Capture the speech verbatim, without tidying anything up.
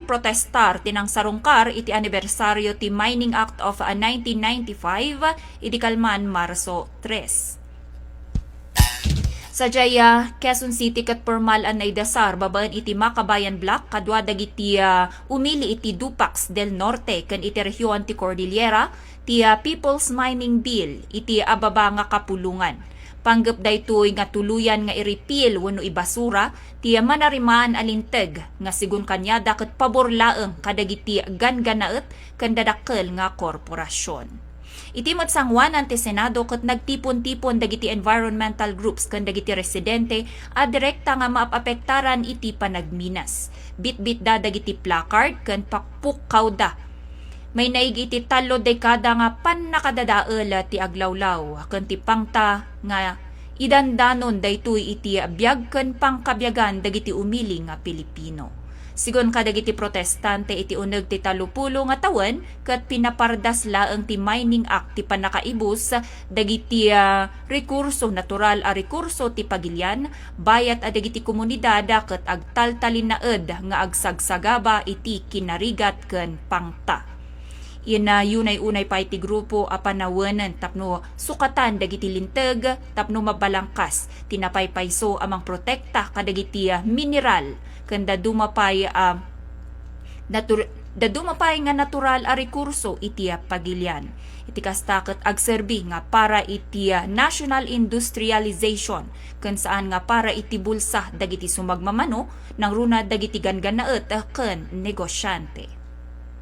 protestar ti nangsarungkar iti anibersaryo ti Mining Act of, ah, nineteen ninety-five idi kalman Marso tres. Sadiay, ah, Quezon City ket pormal a naidasar babaen iti Makabayan Block kadua dagiti, ah, umili iti Dupax del Norte ken iti rehiyon ti Cordillera ti, ah, People's Mining Bill iti ababa nga kapulongan. Panggep daytoy nga tuluyan nga i-repeal wenno ibasura ti, ah, manarimaan a linteg nga sigun kaniada ket pabor laeng kadagiti ganggannaet ken dadakkel nga korporasion. Iti met sangoanan ti Senado ket nagtipon-tipon dagiti environmental groups ken dagiti residente a direkta nga maapektaran iti panagminas. Bitbitda dagiti placard ken pakpukkawda. Mainaig iti tallo dekada nga pannakadadael ti aglawlaw ken ti pangta nga idandanon daytoy iti biag ken pangkabiagan dagiti umili nga Pilipino. Sigun kadagiti protestante iti uneg ti tallopulo nga tawen, ket pinapardas laeng ti Mining Act ti pannakaibus dagiti, ah, rekurso, natural a rekurso ti pagilian, bayat a dagiti komunidad ket agtaltalinaed nga agsagsagaba iti kinarigat ken pangta. Ina, unay-unay pay ti grupo a panawenen tapno sukatan dagiti linteg tapno mabalangkas ti napaypayso a mangprotekta kadagiti, ah, mineral ken dadduma pay, ah, natur-, dadduma pay nga natural a rekurso iti, ah, pagilian. Iti kasta ket agserbi nga para iti, ah, national industrialization ken saan nga para iti bulsa dagiti sumagmamano, nangruna dagiti ganggannaet ken negosiante.